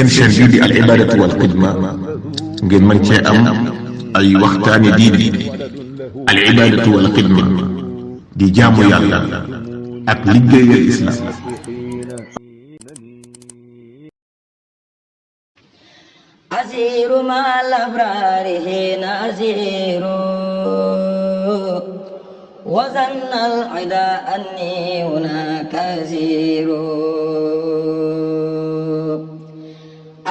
seen chaîne bii di al ibadatu wal xidma ngeen mën cee am ay waxtaani diine al ibadatu wal xidma di jaamu yàlla ak liggéeyal islam. أسير مع الأبرار حين أسير وظن العدا أني هناك أسير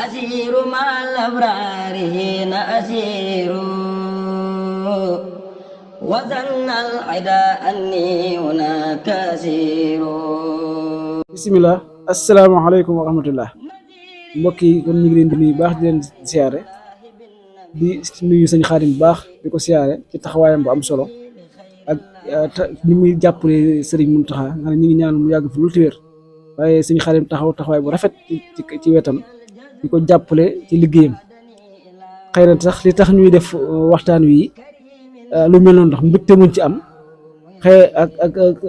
أسير مع الأبرار حين أسير وظن العدا أني هناك أسير. bisimilah asalaamaaleykum wa rahmatullah mbokk yi kon ñu ngi leen di nuyu baax di leen siyaare di nuyu sëñ Xaadim bu baax di ko siyaare ci taxawaayam bu am solo ak ni muy jàppale sëriñ Muntaxa nga ne ñu ngi ñaan mu yàgg fi lu wér waaye sëñ Xaadim taxawaay bu rafet ci wetam di ko jàppale ci liggéeyam. xëy na sax li tax ñuy def waxtaan wi lu mel noonu ndax mbégte muñ ci am xëy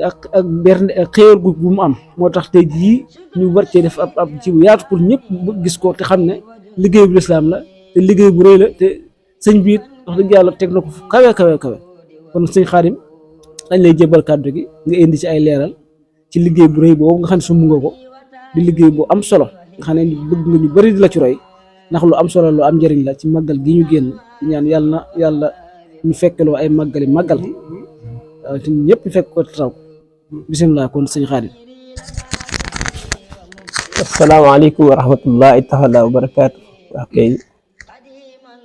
ak berne ak xéewal gu mu am moo tax tey jii ñu war cee def ab ci bu yaatu pour ñëpp gis ko te xam ne liggéey bu lislaam la te liggéey bu rëy la te sëñ bi it wax dëgg yàlla teg na ko fu kawe kon sëñ Xaadim dañ lay jébbal kàddu gi nga indi ci ay leeral ci liggéey bu rëy boobu nga xam ne sumb nga ko di liggéey bu am solo nga xam ne bëgg nga ñu bëri di la ci roy ndax lu am solo lu am njëriñ la ci màggal gi ñu génn ñaan yàlla ñu fekkeloo ay màggal te ñëpp fekk ko taw bisimilah kon sëñ Xaadim. asalaamaaleykum wa rahmatullahi taala wa barakaatu. waa kay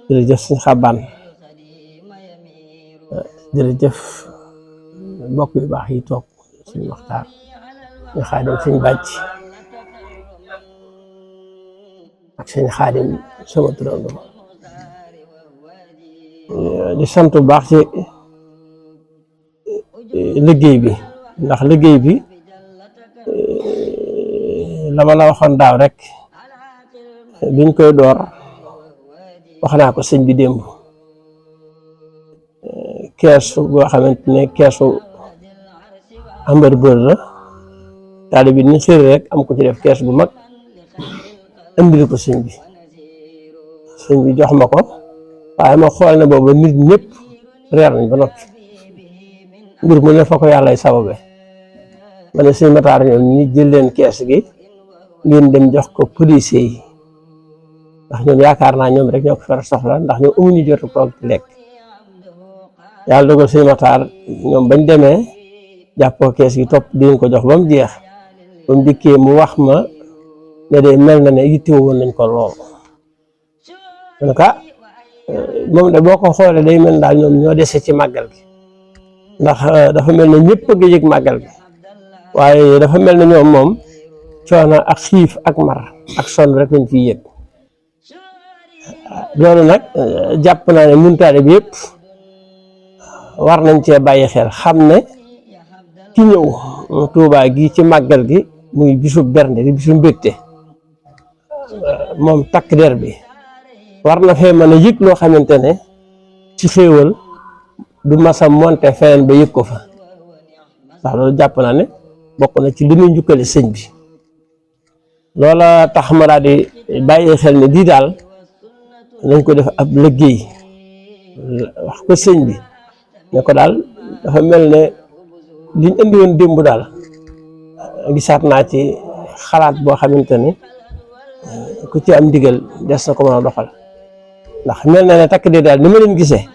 jërëjëf sëñ Xabaan jërëjëf mbokk yu baax yi toog suñu waxtaan sëñ Xaadim sëñ Bàcc ak sëñ Xaadim sama turando di sant bu baax ci liggéey bi ndax liggéey bi la ma la waxoon daaw rek biñ koy door wax naa ko sëñ bi démb keesu boo xamante ne keesu hamburger la taali bi ni xëri rek am ko ci def kees bu mag andil ko sëñ bi jox ma ko waaye ma xool ne booba nit ñëpp reer nañ ba noppi mbir mu ne fa ko yàlla ay sababe ma ne sëñ Mataar ñoom ñi jël leen kees gi ngeen dem jox ko policier yi ndax ñoom yaakaar naa ñoom rek ñoo ko fara soxla ndax ñoom amuñu jotu toog ci lekk yàlla dogal sëñ Mataar ñoom bañ demee jàppoo kees gi topp di ko jox ba mu jeex ba mu dikkee mu wax ma ne de mel na ne yittewoo woon nañ ko lool en tout cas moom de boo ko xoolee day mel daal ñoom ñoo dese ci màggal gi ndax dafa mel ne ñëpp a ngi yëg màggal gi waaye dafa mel ne ñoom moom coono ak xiif ak mar ak sonn rek lañ fiy yëg loolu nag jàpp naa ne muntaale bi yëpp war nañ cee bàyyi xel xam ne ki ñëw Tuubaa gi ci màggal gi muy bisu bernde di bisu mbégte moom takk der bi war na fee mën a yëg loo xamante ne ci xéewal du masa monte feneen ba yëg ko fa ndax loolu jàpp naa ne bokk na ci li muy njukkale sëñ bi loola tax ma daal di bàyyi xel ne di daal nañ ko def ab liggéey wax ko sëñ bi ne ko daal dafa mel ne liñ indi woon démb daal gisaat naa ci xalaat boo xamante ne ku ci am ndigal des na ko mën a doxal ndax mel na ne takk de daal ni ma leen gisee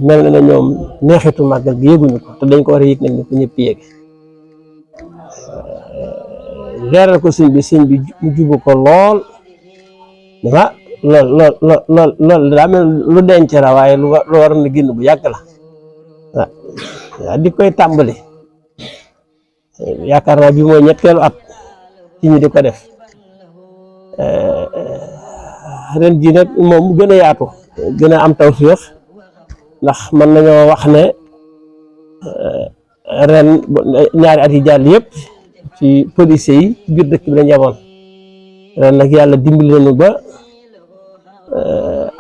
mel na ne ñoom neexitu màggal gi yëguñu ko te dañ ko war a yëg nag ni ko ñëpp yëg leeral ko sëñ bi mu jubu ko lool dama lool daa mel lu denc la waaye lu war na génn bu yàgg la waaw di koy tàmbali yaakaar naa bi mooy ñetteelu at ci ñu di ko def ren ji nag moom mu gën a yaatu gën a am tawfeex ndax mën nañoo wax ne ren ñaari at yi jàll yëpp ci policiers yi ci biir dëkk bi lañ yemoon ren nag yàlla dimbali nañu ba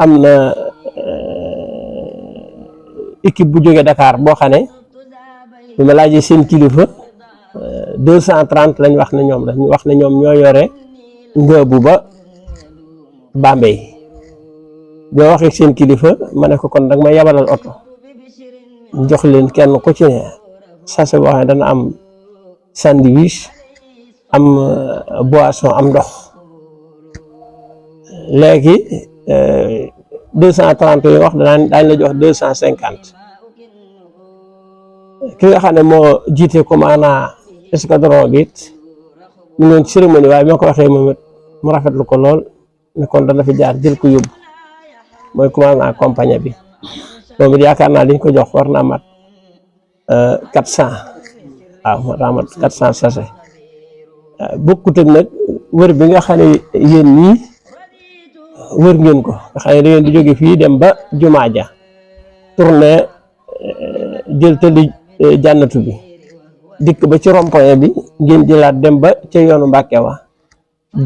am na équipe bu jógee Dakar boo xam ne bi ma laajee seen kilifa 230 lañ wax ne ñoom la ñu wax ne ñoom ñoo yore ngëbu ba Bambey bi ma waxee seen kilifa ma ne ko kon danga may yabalal oto jox leen kenn ku ci ne sachet boo xam ne dana am sandwich am boisson am ndox léegi 230 yi wax daañ la jox 250 ki nga xam ne moo jiite commandant escadron bi it mu ngi woon ci cérémonie waaye bi ma ko waxee moom it mu rafetlu ko lool ne kon dana fi jaar jël ko yóbbu mooy commandant compagnie bi moom it yaakaar naa liñ ko jox war naa mat 400 waaw war naa mat 400 sachet bokkut ak nag wër bi nga xam ne yéen ñii wër ngeen ko nga xam ne da ngeen di jóge fii dem ba jumaa ja tourné jël tëli jànnatu bi dikk ba ci rond-point bi ngeen jëlaat dem ba ca yoonu Mbàkke wa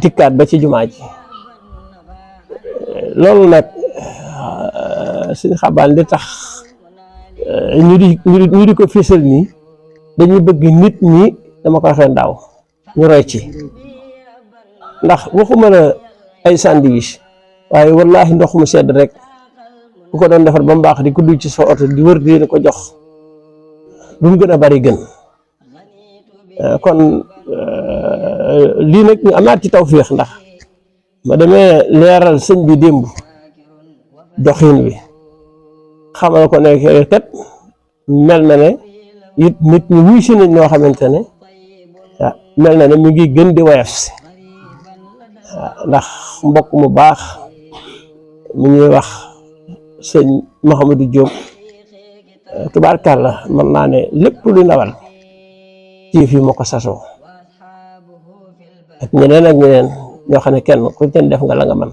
dikkaat ba ci jumaa ji loolu nag suñu xabaan li tax ñu di ko fésal nii dañuy bëgg nit ñi dama ko waxee ndaw ñu roy ci ndax waxuma la ay sandwich waaye wallaahi ndox mu sedd rek ku ko doon defar ba mu baax di ko duy ci sa oto di wër di ko jox lu mu gën a bari gën kon lii nag ñu amaat ci tawféex ndax ma demee leeral sëñ bi démb doxin wi xamal ko ne kat mel na ne it nit ñi wuy si nañ ñoo xamante ne mel na ne mu ngi gën di woyof si ndax mbokk mu baax mu ñuy wax sëñ Mouhamadou Diop tubaarkàlla mën naa ne lépp lu ndawal ci fii moo ko sasoo ak ñeneen ñoo xam ne kenn ku ci def nga la nga man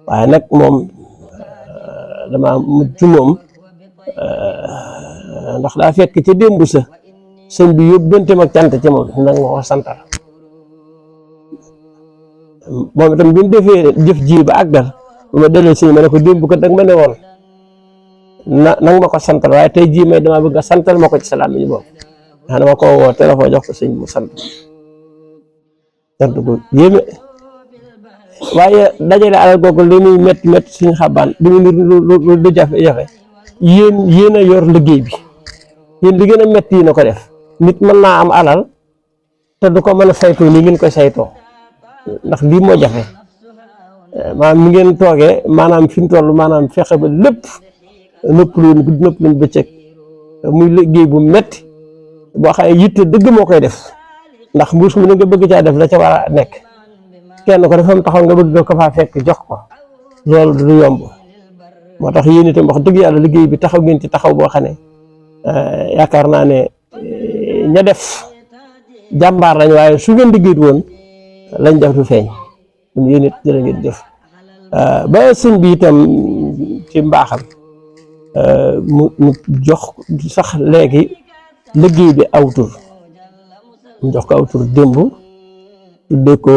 waaye nag moom dama mujj moom ndax daa fekk ca démb sa sëñ bi yóbbante mag cant ci moom nag ma ko santal moom itam bi mu defee jëf ji ba àggal bu ma delloo sëñ ma ne ko démb ko dag ma ne woon nang ma ko santal waaye tey jii may dama bëgg a santal ma ko ci salaam yi boobu xanaa ma ko woo téléphone jox ko sëñ mu sant ko yéeme waaye dajale alal googu li muy métti suñu xabaan du ñu lu jafe-jafe yéen a yor liggéey bi yéen li gën a métti yi na ko def nit mën naa am alal te du ko mën a saytoo ni ngeen koy saytoo ndax lii moo jafe maanaam mi ngeen toogee maanaam fi mu toll maanaam fexe ba lépp nëpp luñ guddi nëpp luñ bëccëg muy liggéey bu métti boo xam ne yitte dëgg moo koy def ndax mbuus mu ne nga bëgg caa def la ca war a nekk kenn ko defam taxaw nga bëgg ko faa fekk jox ko loolu du yomb moo tax yéen itam wax dëgg yàlla liggéey bi taxaw ngeen ci taxaw boo xam ne yaakaar naa ne ña def jàmbaar lañ waaye su ngeen liggéeyut woon lañ def du feeñ ñun yéen it jërë ngeen jëf ba sëñ bi itam ci mbaaxam mu jox sax léegi liggéey bi aw tur mu jox ko aw tur démb tuddee ko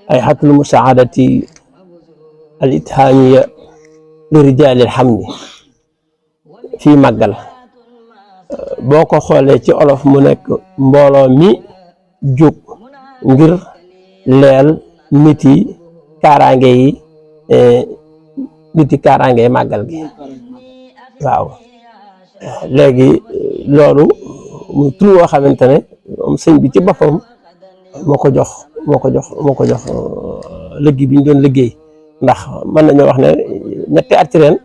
ay xatul musaadati al ithaamiya li rijaalil hamdi fii màggal boo ko xoolee ci olof mu nekk mbooloo mi jóg ngir leel niti kaaraange yi màggal gi waaw léegi loolu mu tur woo xamante ne moom sëñ bi ci boppam moo ko jox liggéey bi ñu doon liggéey ndax mën nañoo wax ne ñetti at ci ren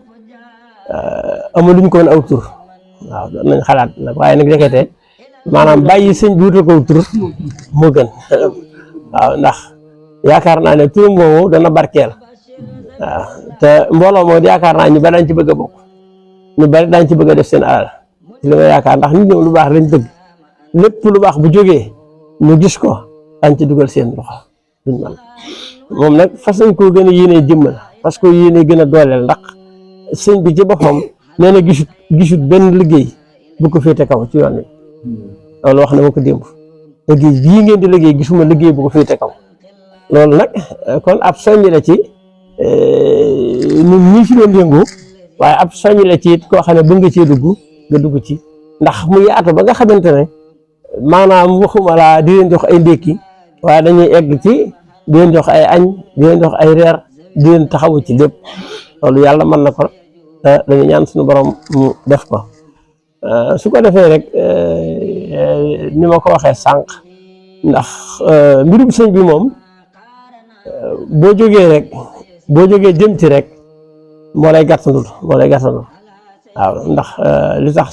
amaluñ ko woon aw tur waaw doon nañ xalaat nag waaye nag jekete maanaam bàyyi sëñ bi wutal ko aw tur moo gën waaw ndax yaakaar naa ne turam boobu dana barkeel waaw te mbooloo moo yaakaar naa ñu bari dañ ci bëgg a bokk ñu bari dañ ci bëgg a def seen alal ci li ma yaakaar ndax nit ñoom lu baax lañ bëgg lépp lu baax bu jógee ñu gis ko dañ ci dugal seen loxo duñ man moom nag fas nañ koo gën a yéenee jëmmal parce que yéenee gën a dooleel ndax sëñ bi ci boppam nee na gisut benn liggéey bu ko féete kaw ci yoon wi loolu wax na ma ko démb liggéey bii ngeen di liggéey gisuma liggéey bu ko féete kaw loolu nag kon ab soññ la ci ñun ñii fi doon yëngu waaye ab soññ la ci it koo xam ne bëgg nga cee dugg nga dugg ci ndax mu yaatu ba nga xamante ne maanaam waxuma laa di leen jox ay ndékki waaye dañuy egg ci di leen jox ay añ di leen jox ay reer di leen taxawu ci lépp loolu yàlla mën na ko dañu ñaan suñu borom mu def ko su ko defee rek ni ma ko waxee sànq ndax mbirum sëñ bi moom boo jógee jëm ci rek moo lay gàttandul waaw ndax li tax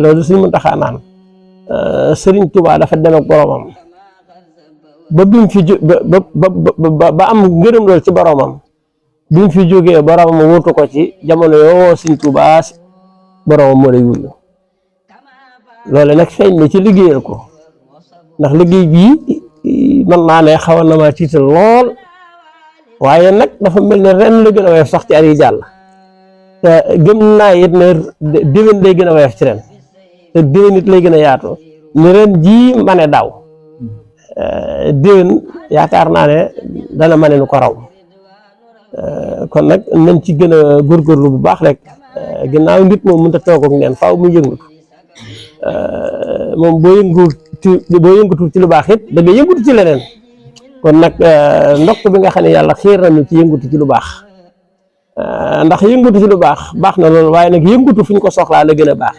loolu suñ mën taxaa naan Sëriñ Tuubaa dafa dem ak boromam ba bi mu fi ba am ngërëm loolu ci boromam bi mu fi jógee boromam wutu ko ci jamono yoo Sëriñ Tuubaa boromam moo lay wuyu loolu nag feeñ na ci liggéeyal ko ndax liggéey bii mën naa ne xawoon na ma tiital lool waaye nag dafa mel ne ren la gën a woyof sax ci at yi jàll te gëm naa it ne déwén lay gën a woyof ci ren te déwén it lay gën a yaatu ni ren jii ma ne daaw déwén yaakaar naa ne dana ma ne nu ko raw kon nag nañ ci gën a góorgóorlu bu baax rek ginnaaw nit moom mënut a toog ak neen faaw mu yëngatu moom boo yëngatu ci lu baax it da nga yëngatu ci leneen kon nag ndokk bi nga xam ne yàlla xiir nañu ci yëngatu ci lu baax ndax yëngatu ci lu baax na loolu waaye nag yëngatu fu ñu ko soxlaa la gën a baax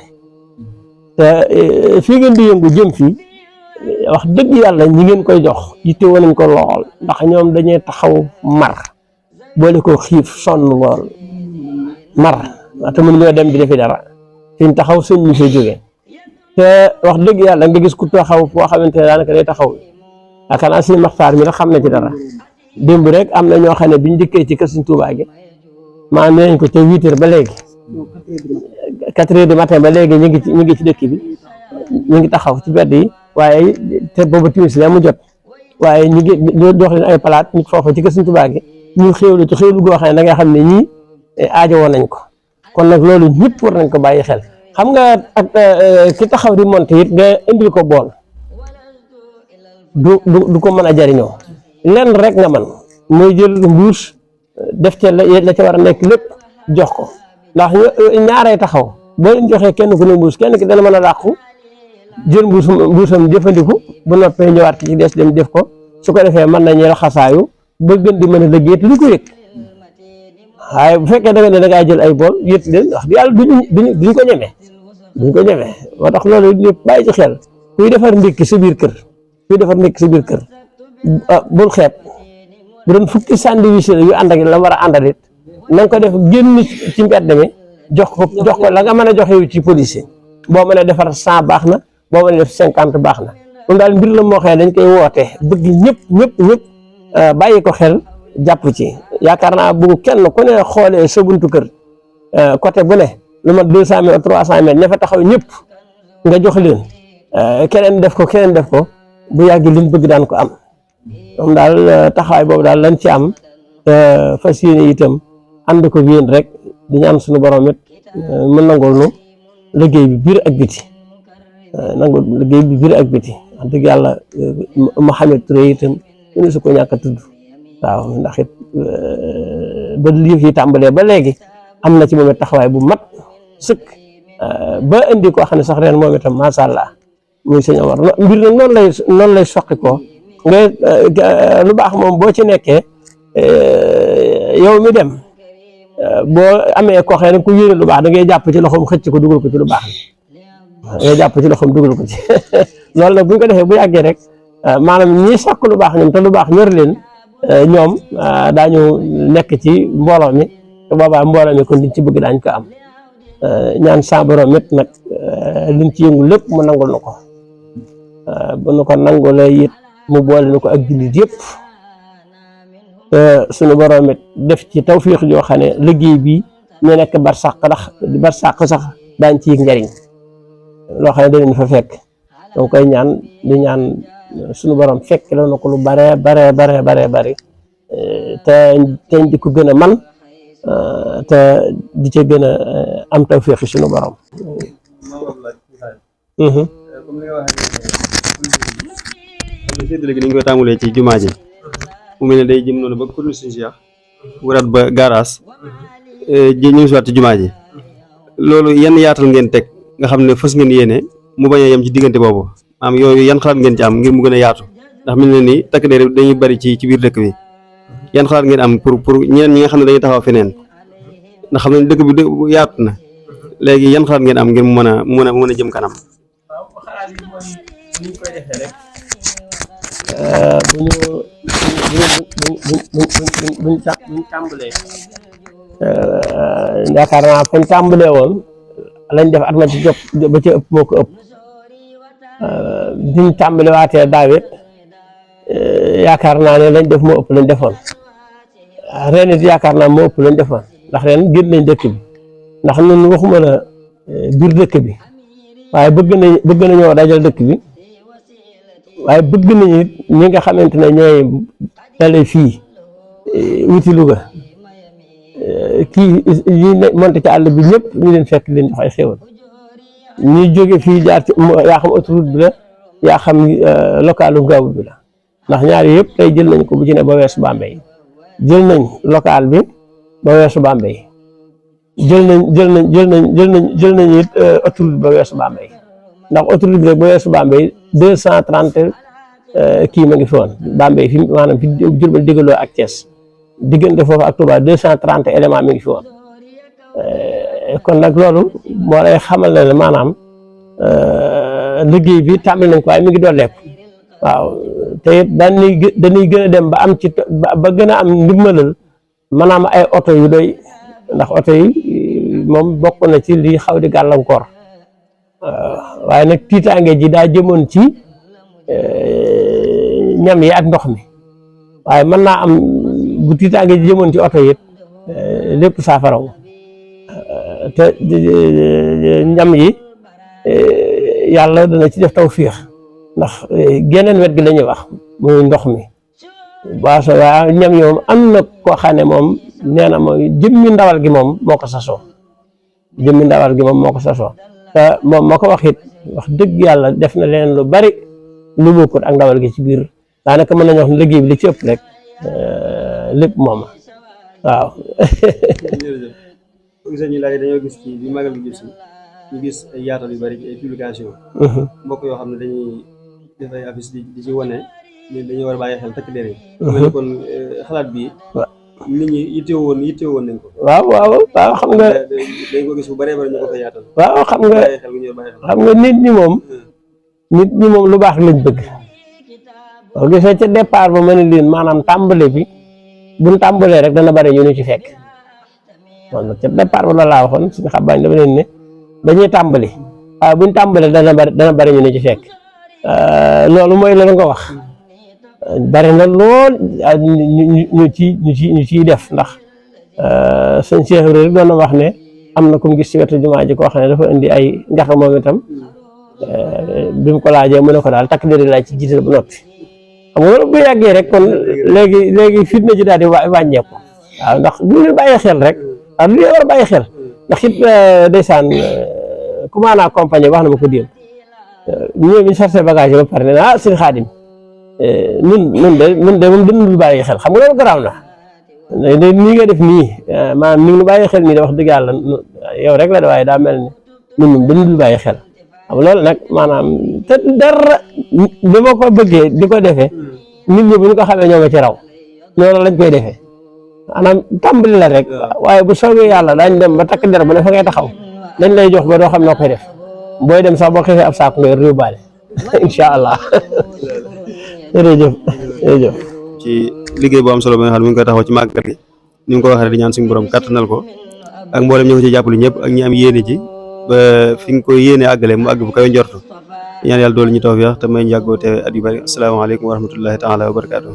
te fii ngeen di yëngu jëm fii wax dëgg yàlla ñi ngeen koy jox yitte woon nañ ko lool ndax ñoom dañuy taxaw mar boole ko xiif sonn lool mar te mënu ñoo dem di defi dara fi ñu taxaw sëñ ñu fay jógee te wax dëgg yàlla nga gis ku taxaw foo xamante ne daanaka day taxaw yaakaar naa si maxtaar mi nag xam na ci dara démb rek am na ñoo xam ne biñ dikkee ci kër Sëñ Tuubaa gi maa nee nañ ko ca 8 heures ba léegi 4 heures du matin ba léegi ñu ngi ci dëkk bi ñu ngi taxaw ci bedd yi waaye te boobu timis la mu jot waaye ñu jox leen ay palaat nit foofu ci kër Sëñ Tuubaa gi ñu xéwlu ci xéwlu goo xam ne da nga xam ne ñii aajo woon nañ ko kon nag loolu ñëpp war nañ ko bàyyi xel xam nga ak ki taxaw di monté it nga indil ko bool du ko mën a jariñoo lenn rek nga man mooy jël mbuus def ca la ca war a nekk lépp jox ko ndax ñaaree taxaw boo leen joxee kenn ku ne mbuus kenn ki dana mën a làqu jël mbuusam jëfandiku bu noppee ñëwaat ki ci des dem def ko su ko defee mën nañu xasaayu ba gën di mën a liggéey te lu ko yëg waaye bu fekkee da nga ne da ngaa jël ay bool yët leen wax yàlla duñ ko ñemee moo tax loolu ñëpp bàyyi ci xel kuy defar ndékki sa biir kër bul xeeb bu doon fukki sandwich yu ànd ak la war a àndal it na nga ko def génn ci mbedd mi jox ko la nga mën a joxe ci police boo mën a defar 100 baax na boo mën a def 50 baax na moom daal mbir la moo xam ne dañ koy woote bëgg ñëpp bàyyi ko xel jàpp ci yaakaar naa bu kenn ku ne xoolee sa buntu kër côté bu ne lu mat 200 mètres 300 mètres ña fa taxaw ñëpp nga jox leen keneen def ko bu yàgg li mu bëgg daan ko am moom daal taxawaay boobu daal lañ ci am fas yéene itam ànd ko yéen rek di ñaan suñu borom it mu nangul nu liggéey bi biir ak biti wax dëgg yàlla Mouhamed Touré itam ñu su ko ñàkk a tudd waaw ndax it ba yëf yi tàmbalee ba léegi am na ci moom it taxawaay bu mat sëkk ba indi koo xam ne sax ren moom itam macha allah muy sëñ Omar mbir nag noonu lay soqi ko nga lu baax moom boo ci nekkee yow mi dem boo amee koo xam ne ku yéene lu baax da ngay jàpp ci loxoom xëcc ko dugal ko ci lu baax loolu nag bu ñu ko defee bu yàggee rek maanaam ñi sàkk lu baax ñoom te lu baax ñor leen ñoom daañu nekk ci mbooloo mi te boobaa mbooloo mi kon liñ ci bëgg daañ ko am ñaan sa borom it nag liñ ci yëngu lépp mu nangul na ko bu nu ko nangulee it mu boole na ko ak jullit yëpp suñu borom it def ci tawfiix joo xam ne liggéey bi ñu nekk barsàq ndax barsàq sax daañ ci yëg njariñ loo xam ne dañu fa fekk donc koy ñaan di ñaan suñu borom fekk la na ko lu bare te di ko gën a man te di ca gën a am tawfiix suñu borom. comme li nga waxee séddale gi ni ñu koy tàmbalee ci jumaa ji mu mel ne day jëm noonu ba kuréel suñu Cheikh waraat ba garage ji ñu ngi si waat ci jumaa ji loolu yan yaatal ngeen teg nga xam ne fas ngeen yéene mu bañ a yem ci diggante boobu am yooyu yan xalaat ngeen ci am ngir mu gën a yaatu ndax mel na ni takk der dañuy bari ci biir dëkk bi yan xalaat ngeen am pour ñeneen ñi nga xam ne dañuy taxaw feneen ndax xam ne dëkk bi yaatu na léegi yan xalaat ngeen am ngir mu mën a jëm kanam. waaw xalaat yi mooy ni ñu koy defee rek buñ tàmbalee yaakaar naa fañ tàmbalee woon lañ def at ma ci jop ba ci ëpp moo ko ëpp biñ tàmbale waatee daawit yaakaar naa ne lañ def moo ëpp lañ defoon ren it yaakaar naa moo ëpp lañ defoon ndax ren génn nañ dëkk bi ndax ñun waxuma la biir dëkk bi waaye bëgg nañoo dajal dëkk bi waaye bëgg nañu ñi nga xamante ne ñooy dale fii wuti Louga kii yi monte ci àll bi ñëpp ñu leen fekk leen jox ay xéwal ñi jóge fii jaar ci yaa xam autoroute bi la yaa xam localu Ngaabu bi la ndax ñaari yëpp tey jël nañ ko bu ci ne ba weesu Bambey jël nañ local bi ba weesu Bambey jël nañ it autoroute ba weesu Bambey ndax autoroute bi rek ba weesu Bambey 230 kii ma ngi fi woon Bambey fi maanaam fi Jurbel digaloo ak Thiès diggante foofu ak Touba 230 éléments mi ngi fi woon kon nag loolu moo lay xamal ne maanaam liggéey bi tàmbali nañ ko waaye mi ngi dooleeku waaw te it dañuy gën a dem ba am ci ba gën a am ndimbalal maanaam ay oto yu doy ndax oto yi moom bokk na ci lii xaw di gàllankoor waaye nag tiitaange ji daa jëmoon ci ñam yi ak ndox mi waaye mën naa am bu tiitaange ji jëmoon ci oto yi lépp saafaraw te ñam yi yàlla dana ci def tawfiix ndax geneen wet gi la ñuy wax muy ndox mi waaso waa ñam yi moom am na koo xam ne moom nee na mooy jëmmi ndawal gi moom moo ko sasoo jëmmi ndawal gi moom moo ko sasoo te moom moo ko wax it wax dëgg yàlla def na leen lu bari lu bokkut ak ndawal gi ci biir daanaka mën nañu wax ne liggéey bi li ci ëpp rek lépp moom waaw. jërëjëf gisee ñu laaj dañoo gis ci bi magal gi ñu gis ay yaatal yu bari ci ay publication mbokk yoo xam ne dañuy def ay affiche di ci wane ni dañuy war a bàyyi xel takk der yi mel ni kon xalaat bi nit ñi yittewoo woon nañ ko waaw xam nga dañ ko gis bu bëree bëri ñu ko koy yaatal waaw xam nga nit ñi moom lu baax lañ bëgg boo gisee ca départ ba ma ne leen maanaam tàmbale bi buñ tàmbalee rek dana bëri ñu ñu ci fekk kon ca départ ba loolu laa waxoon suñu xabaar dama leen ne dañuy tàmbali waaye buñ tàmbalee dana bëri ñu ñu ci fekk loolu mooy la nga wax bari na lool ñu ciy def ndax sëñ Cheikh rek doon na wax ne am na ku mu gis ci wetu jumaa ji koo xam ne dafa indi ay njax moom itam bi mu ko laajee mu ne ko daal takk der laaj ci jiital ba noppi xam nga loolu bu yàggee rek kon léegi fitna ji daal di wàññeeku waaw ndax bu leen bàyyi xel rek waaw lu leen war a bàyyi xel ndax it ndeysaan ku maanaa compagnie wax na ma ko démb ñëw ñu cherché bagage ba pare ne ah sëñ Xaadim nun de moom dañu lu bàyyi xel xam nga loolu garaaw na nii nga def nii maanaam ni nga bàyyi xel nii da wax dëgg yàlla yow rek la de waaye daa mel ni ñun dañu lu bàyyi xel xam loolu nag maanaam te dara bi ma ko bëggee di ko defee nit ñi bu ñu ko xamee ñoo ma ci raw noonu lañ koy defee maanaam tàmbali la rek waaye bu soobee yàlla daañ dem ba takk der ba ne fa ngay taxaw dañ lay jox ba doo xam noo koy def booy dem sax boo xefee ab saako ngay réew baale incha allah jërëjëf ci liggéey bu am solo ba nga xam ne mi ngi koy taxaw ci màggal gi ni mu ko waxee di ñaan suñu borom kattanal ko ak mboolem ñu ko ci jàppale ñëpp ak ñi am yéene ji ba fi nga koy yéene àggale mu àgg bu koy njortu ñaan yàlla doolu ñu tawfiix te may ñu yàggoo te at yu bari asalaamaaleykum wa rahmatullahi taala wa barakaatu